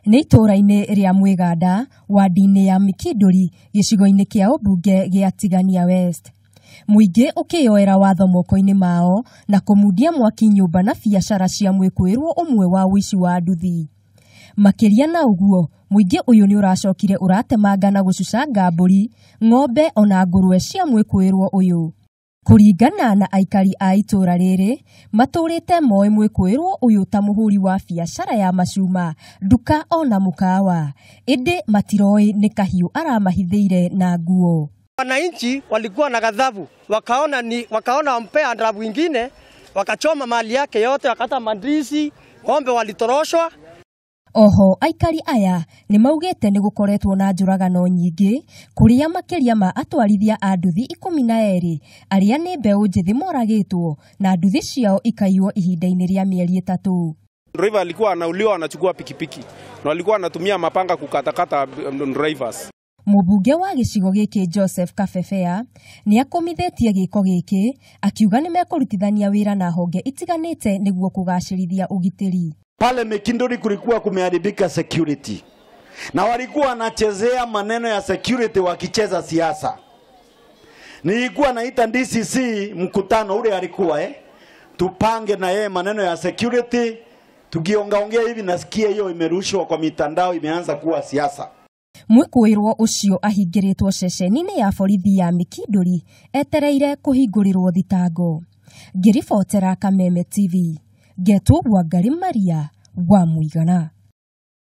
Nĩ itũũra-inĩ rĩa Mwĩganda, wadi-inĩ ya Mikindũri, gĩcigo-inĩ kĩa ũmbunge gĩa Tigania West. Mũingĩ ũkĩyoera watho moko-inĩ mao na kũmundia mwaki nyũmba na biacara cia mwĩkũĩrwo ũmwe wa ũici wa nduthi. Makĩria na ũguo, mũingĩ ũyũ nĩ ũracokire ũratemanga na gũcucanga mbũri, ng'ombe ona ngũrwe cia mwĩkũĩrwo ũyũ. Kũringana na aikari a itũũra rĩrĩ, matũrĩte moĩ mwĩkũĩrwo ũyũ ta mũhũri wa biacara ya macuma, nduka ona mũkawa, ĩndĩ matiroĩ nĩ kahiũ aramahithĩire na nguo. Wananchi walikuwa na ghadhabu, wakaona wampea adhabu ingine, wakachoma mali yake yote, wakata mandizi, ng'ombe walitoroshwa. Oho aikari aya nĩ maugĩte nĩ gũkoretwo na njũragano nyingĩ kũrĩa makĩria ma atwarithia a nduthi 12 arĩa nĩ mbeũ njĩthĩ moragĩtwo na nduthi ciao ikaiywo ihinda-inĩ rĩa mĩeri 3. Driver alikuwa anauliwa anachukua pikipiki na walikuwa wanatumia mapanga kukatakata drivers. Mũmbunge wa gĩcigo gĩkĩ Joseph Kabebea nĩ akũmithĩtie gĩko gĩkĩ akiuga nĩ mekũrutithania wĩra na honge itiganĩte nĩguo kũgacĩrithia ũgitĩri. Pale Mikinduri kulikuwa kumeharibika security na walikuwa wanachezea maneno ya security wakicheza siasa. Nilikuwa naita DCC mkutano ule alikuwa tupange na yeye maneno ya security. Tukiongaongea hivi nasikia hiyo imerushwa kwa mitandao, imeanza kuwa siasa. Mwĩkũĩrwo ũcio ahingĩrĩtwo ceceni-inĩ ya borithi ya Mikindũri etereire kũhingũrĩrwo thitango. Ngĩribotera Kameme TV, ngetwo Wangari Maria wa Mũigana.